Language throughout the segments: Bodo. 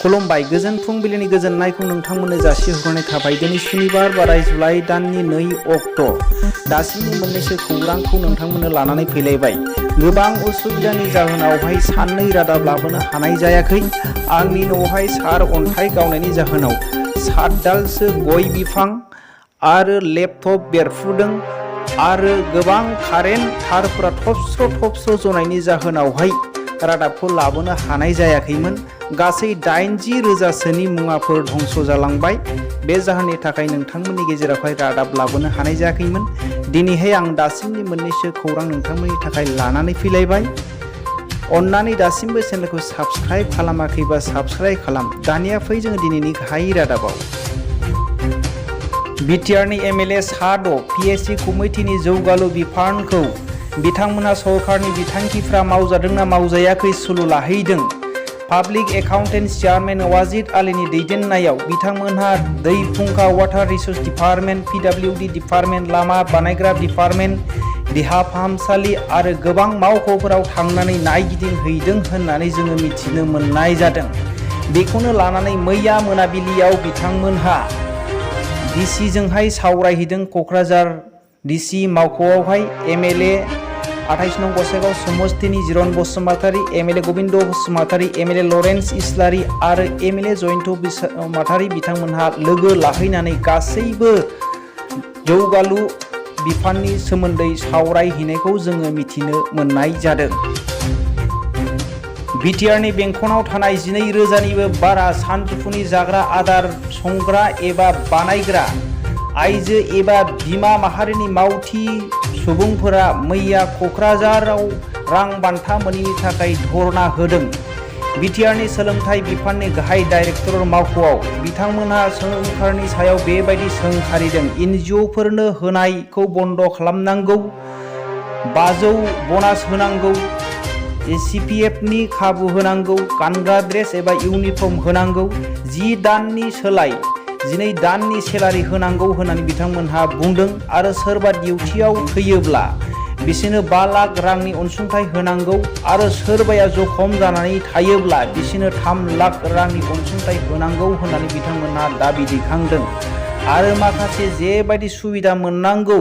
खुलुमबाय गोजोन फुंबिलिनि गोजोननायखौ नोंथांमोननो जासिहरनाय थाबाय। दिनै सुनिबार बाराय जुलाइ दाननि 2 अक्ट'। दासिमबो मोननैसो खौरांखौ नोंथांमोननो लानानै फैलायबाय। गोबां उसुबिदानि जाहोनावहाय साननै रादाब लाबोनो हानाय जायाखै। आंनि न'आवहाय सार अन्थाइ गावनायनि जाहोनाव 7 दालसो गय बिफां आरो लेपटप बेरफुदों आरो गोबां कारेन्ट थारफोरा थबस्र' जनायनि जाहोनावहाय रादाबखौ लाबोनो हानाय जायाखैमोन। गासै 80,000सोनि मुवाफोर धंस जालांबाय। बे जाहोननि थाखाय नोंथांमोननि गेजेरावहाय रादाब लाबोनो हानाय जायाखैमोन। दिनैहाय आं दासिमनि मोननैसो खौरां नोंथांमोननि थाखाय लानानै फैलायबाय। अन्नानै दासिमबो चेनेलखौ साबस्क्राइब खालामाखैबा साबस्क्राइब खालाम। दानिया फै जोङो दिनैनि गाहाय रादाबाव। बिटिआरनि एमएलए सा 6 पिएससि कमिटिनि जौगालु बिफानखौ बिथांमोनहा सरकारनि बिथांखिफ्रा मावजादोंना मावजायाखै सुलु लाहैदों। पाब्लिक एकाउन्टेन्ट चेयारमेन वाजिद आलीनि दैदेननायाव बिथांमोनहा दै फुंखा water resource department, PWD department, लामा बानायग्रा डिपार्टमेन्ट, देहा फाहामसालि आरो गोबां मावख'फोराव थांनानै नायगिदिंहैदों होननानै जोङो मिथिनो मोननाय जादों। बेखौनो लानानै मैया मोनाबिलियाव बिथांमोनहा डिसिजोंहाय सावरायहैदों। क'क्राझार डिसि मावख'आवहाय एमएलए 28 नं गसाइगाव समस्तिनि Jiron Basumatary, MLA Gobinda Basumatary, MLA Lawrence Islary आरो एमएलए जयन्त बसुमतारी बिथांमोनहा लोगो लाहैनानै गासैबो जौगालु बिफाननि सोमोन्दै सावरायहैनायखौ जोङो मिथिनो मोननाय जादों। बिटिआरनि बेंखनाव थानाय 12,000निबो बारा सानजौफुनि जाग्रा आदार संग्रा एबा बानायग्रा आइजो एबा बिमा माहारिनि मावथि सुबुंफोरा मैया क'क्राझाराव रां बान्था मोनैनि थाखाय धरना होदों। बिटिआरनि सोलोंथाइ बिफाननि गाहाय डाइरेक्टर मावख'आव बिथांमोनहा सरकारनि सायाव बेबायदि सोंखारिदों। एनजिअफोरनो होनायखौ बन्द खालामनांगौ, 500 ब'नास होनांगौ, सिपिएफनि खाबु होनांगौ, गानग्रा ड्रेस एबा इउनिफर्म होनांगौ, 10 दाननि सोलाय 12 दाननि सेलारि होनांगौ होननानै बिथांमोनहा बुंदों। आरो सोरबा डिउटियाव थैयोब्ला बिसोरनो 5 लाख रांनि अनसुंथाइ होनांगौ आरो सोरबाया जखम जानानै थायोब्ला बिसोरनो 3 लाख रांनि अनसुंथाइ होनांगौ होननानै बिथांमोनहा दाबि दैखांदों। आरो माखासे जेबायदि सुबिदा मोननांगौ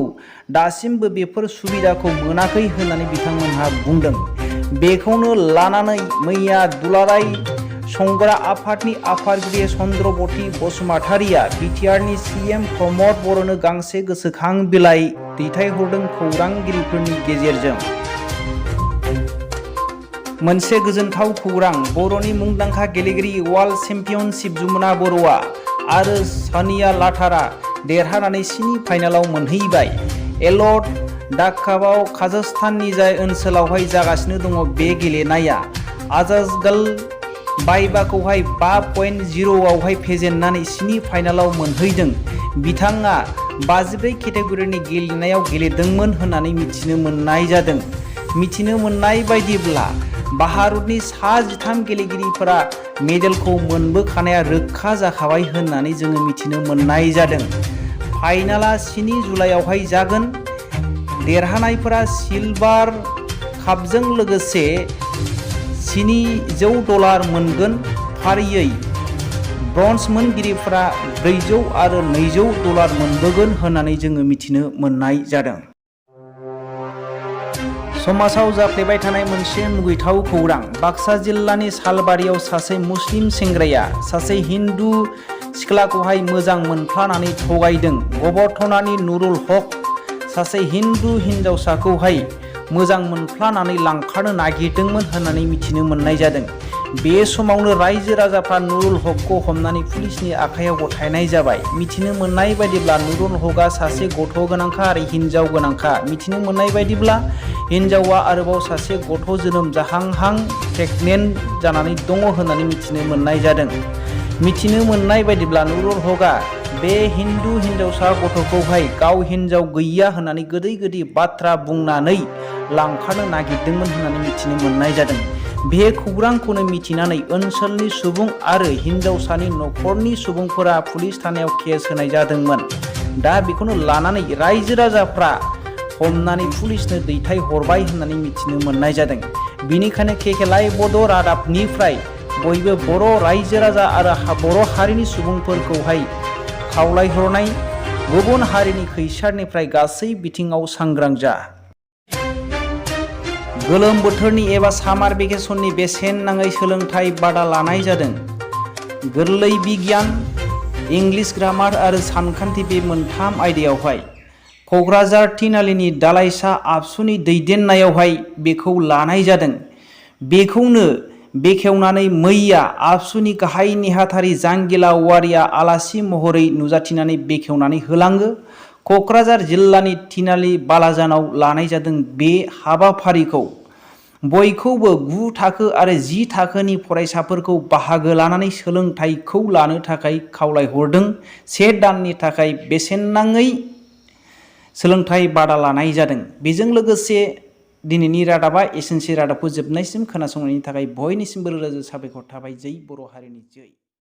दासिमबो बेफोर सुबिदाखौ मोनाखै होननानै बिथांमोनहा बुंदों। बेखौनो लानानै मैया दुलाराय संग्रा आफादनि आफादगिरि चन्द्रबती बसुमतारीया बिटिआरनि सीएम प्रमद बर'नो गांसे गोसोखां बिलाइ दैथायहरदों। खौरांगिरिफोरनि गेजेरजों मोनसे गोजोनथाव खौरां। बर'नि मुंदांखा गेलेगिरि वर्ल्ड चेम्पियनशिप जमुना बर'आ आरो सानिया लाथारआ देरहानानै सेमि फाइनालाव मोनहैबाय। एल'ट दाकाबाव काजाखस्ताननि जाय ओनसोलावहाय जागासिनो दङ बे गेलेनाया आजाजगल बायबाखौहाय 5.0आवहाय फेजेननानै सेमि फाइनालाव मोनहैदों। बिथाङा 54 केटेगरिनि गेलेनायाव गेलेदोंमोन होननानै मिथिनो मोननाय जादों। मिथिनो मोननाय बायदिब्ला भारतनि सा 13 गेलेगिरिफोरा मेडेलखौ मोनबोखानाया रोखा जाखाबाय होननानै जोङो मिथिनो मोननाय जादों। फाइनाला 7 जुलाइआवहाय जागोन। देरहानायफोरा सिलभार कापजों लोगोसे $700 मोनगोन। फारियै ब्रन्ज मोनगिरिफोरा $400 आरो $200 मोनबोगोन होननानै जोङो मिथिनो मोननाय जादों। समाजाव जाफ्लेबाय थानाय मोनसे मुगैथाव खौरां। बाक्सा जिल्लानि सालबारियाव सासे मुस्लिम सेंग्राया सासे हिन्दु सिख्लाखौहाय मोजां मोनफ्लानानै थगायदों। गबर्थनानि नुरुल हक सासे हिन्दु हिनजावसाखौहाय मोजां मोनफ्लानानै लांखारनो नागिरदोंमोन होननानै मिथिनो मोननाय जादों। बे समावनो रायजो राजाफ्रा नुरुल हकखौ हमनानै पुलिसनि आखायाव गथायनाय जाबाय। मिथिनो मोननाय बायदिब्ला नुरुल हकआ सासे गथ' गोनांखा आरो हिनजाव गोनांखा। मिथिनो मोननाय बायदिब्ला हिनजावा आरोबाव सासे गथ' जोनोम जाहांहां प्रेगनेन्ट जानानै दङ होननानै मिथिनो मोननाय जादों। मिथिनो मोननाय बायदिब्ला नुरुल हकआ बे हिन्दु हिनजावसा गथ'खौहाय गाव हिनजाव गैया होननानै गोदै बाथ्रा बुंनानै लांखारनो नागिरदोंमोन होननानै मिथिनो मोननाय जादों। बे खौरांखौनो मिथिनानै ओनसोलनि सुबुं आरो हिनजावसानि न'खरनि सुबुंफोरा पुलिस थानायाव केस होनाय जादोंमोन। दा बेखौनो लानानै रायजो राजाफ्रा हमनानै पुलिसनो दैथायहरबाय होननानै मिथिनो मोननाय जादों। बेनिखायनो केकेलाय बड' रादाबनिफ्राय बयबो बर' रायजो राजा आरो बर' हारिनि सुबुंफोरखौहाय खावलायहरनाय गुबुन हारिनि खैसारनिफ्राय गासै बिथिङाव सांग्रां जा। गोलोम बोथोरनि एबा सामार भेकेसननि बेसेन नाङै सोलोंथाइ बादा लानाय जादों। गोरलै बिगियान, इंलिश ग्रामार आरो सानखान्थि बे मोनथाम आयदायावहाय क'क्राझार तिनालिनि दालाइसा आबसुनि दैदेननायावहाय बेखौ लानाय जादों। बेखौनो बेखेवनानै मैया आबसुनि गाहाय नेहाथारि जांगिला औवारिया आलासि महरै नुजाथिनानै बेखेवनानै होलाङो। क'क्राझार जिल्लानि तिनालि बालाजानाव लानाय जादों। बे हाबाफारिखौ बयखौबो 9 थाखो आरो 10 थाखोनि फरायसाफोरखौ बाहागो लानानै सोलोंथाइखौ लानो थाखाय खावलायहरदों। 1 दाननि थाखाय बेसेन नाङै सोलोंथाइ बादा लानाय जादों। बेजों लोगोसे दिनैनि रादाबा एसेनोसै। रादाबखौ जोबनायसिम खोनासंनायनि थाखाय बयनिसिमबो रोजा रोजा साबायखर थाबाय। जै बर' हारिनि जै।